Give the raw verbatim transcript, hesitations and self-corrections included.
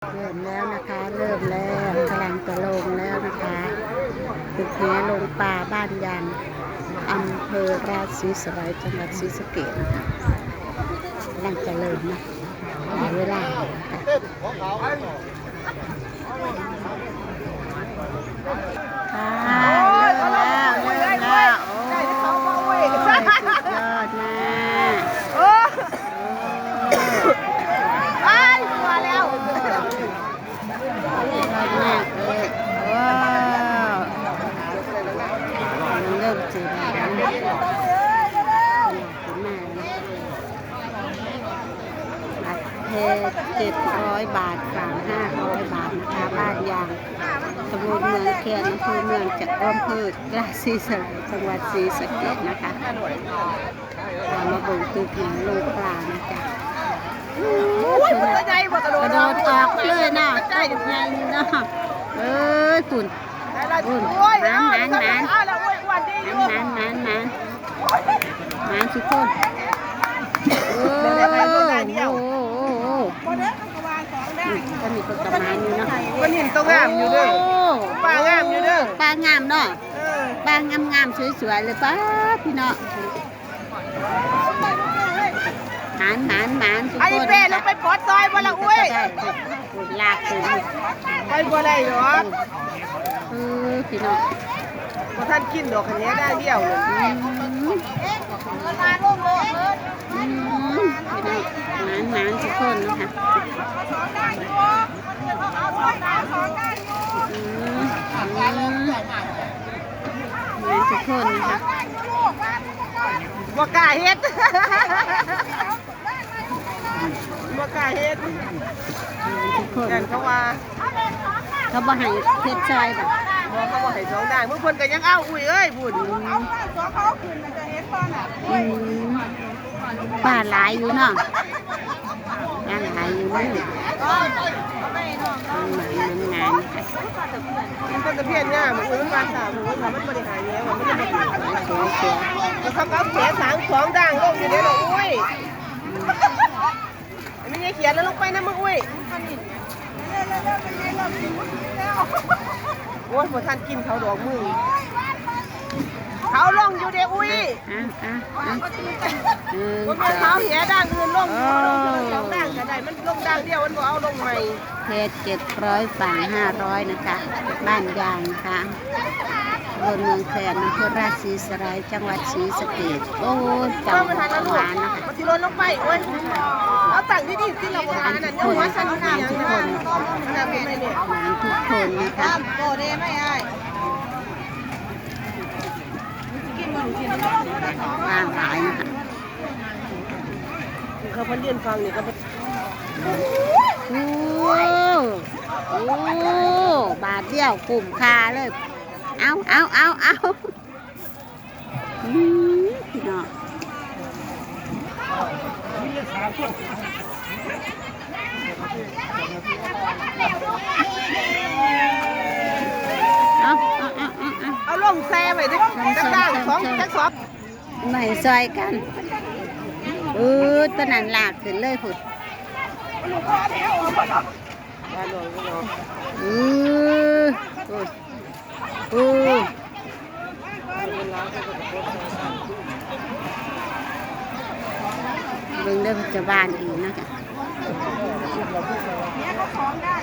เริ่มแล้วนะคะ เริ่มแล้ว กำลังจะลงแล้วนะคะ ตึกแหลงปลาบ้านยาง อำเภอราศีสไลย จังหวัดศรีสะเกษนะคะ กำลังจะเริ่มนะ หลายเวลานะคะ ค่ะ เริ่มแล้ว เริ่มแล้ว โอ้ย สุดยอดมาก โอ้ โอ้ อ้าย กลัวแล้ว สุดยอดมากเลย ว้าว เริ่มเสียงแล้ว น่ากินมากเลย บัตรแพง เจ็ดร้อยบาท ฝาก ห้าร้อยบาทนะคะ บ้านยาง ตำบลเมืองแคน อำเภอเมือง จังหวัดศรีสะเกษ จังหวัดศรีสะเกษนะคะ เอามาเบิ่งตึกแหลงปลานะจ๊ะ โอ้ย มันก็ใหญ่กว่ากระโดด กระโดดออกเลยเนาะ ใหญ่ ใหญ่เนาะ เอ้ย คุณ ได้ละ คุณ โอ้ย หมาน หมาน หมาน เอาละ โอ้ย อ้วนดีอยู่ หมาน หมาน หมาน หมานทุกคน โอ้ โอ้ โอ้ โอ้ อืม ก็มีคนประมาณอยู่เนาะ วันนี้ตัวงามอยู่เด้อ โอ้ ปลางามอยู่เด้อ ปลางามเนาะ เออ ปลางามๆ สวยๆ เลย ป๊าด พี่น้อง หมาน หมาน หมาน ทุกคน ไอ้เป้ลงไปปลดซอยบ่ละ อุ้ย ลากไป ไปบ่ได้หรอก เออ พี่น้อง บ่ทันกินดอก คันนี้ได้เดียวเลย อืม อืม พี่น้อง หมาน หมาน ทุกคนนะคะ อืม อืม หมาน ทุกคนนะคะ บ่กล้าเฮ็ด บ่กล้าเฮ็ด ทุกคน นั่นเขาว่า เขาบ่ให้เฮ็ดซอยบ่ บ่ เขาบ่ให้สองด้าน มื้อเพิ่นก็ยังเอา อุ้ยเอ้ย บุญ อืม อืม ปลาหลายอยู่เนาะ ปลาหลายอยู่เด้อ มันหมาน มันหมาน มันก็ตะเพียนงาม เออ ปลาสาว เออ มันบ่ได้หายแล้ว มันบ่ได้หาย สวยๆ แล้วเขาก็เอาแขนสามสองด้านลงอยู่เด้อ อุ้ย อันนี้ยายเขียนแล้วลงไปนะมึง อุ้ย โอ้ย บ่ทันกินเขาดอกมึง เขาลงอยู่เด้ อุ้ย อ่ะ อ่ะ อ่ะ หนึ่ง บ่แม่นเขาเหียด้านอื่นลงอยู่ โอ้ ลงสองด้านก็ได้ มันลงด้านเดียว มันบ่เอาลงใหม่ เพจ เจ็ดร้อย ฝาก ห้าร้อย นะคะ บ้านยางนะคะ ตำบลเมืองแคน อำเภอราศีสไลย จังหวัดศรีสะเกษ โอ้ย เจ้าหวานนะคะ มันสิหล่นลงไป โอ้ย เอาตั้งดีๆ สิ เราบ่ทันนั่น ยังหัวสั่นอยู่ ทุกคน ขนาดเป็นไงเนี่ย ทุกคนนะคะ โตเด้ไหมอ้าย ว่างหลายนะคะ เขาพันเดียนฟังนี่ก็ โอ้ โอ้ บาทเดียวคุ้มค่าเลย เอา เอา เอา เอา อืม พี่น้อง เอา เอา เอา เอา เอา เอาลงแซ่ไว้เด้อ ลงแซ่ จักด้าน แซ่ สอง แซ่ จักสอง ไม่ซอยกัน เออ ตอนนั้นลากขึ้นเลยพุ้น เออ พุ้น เออ เบิ่งเด้อ พยาบาลอีกนะคะ เนี่ยเขาสองด้าน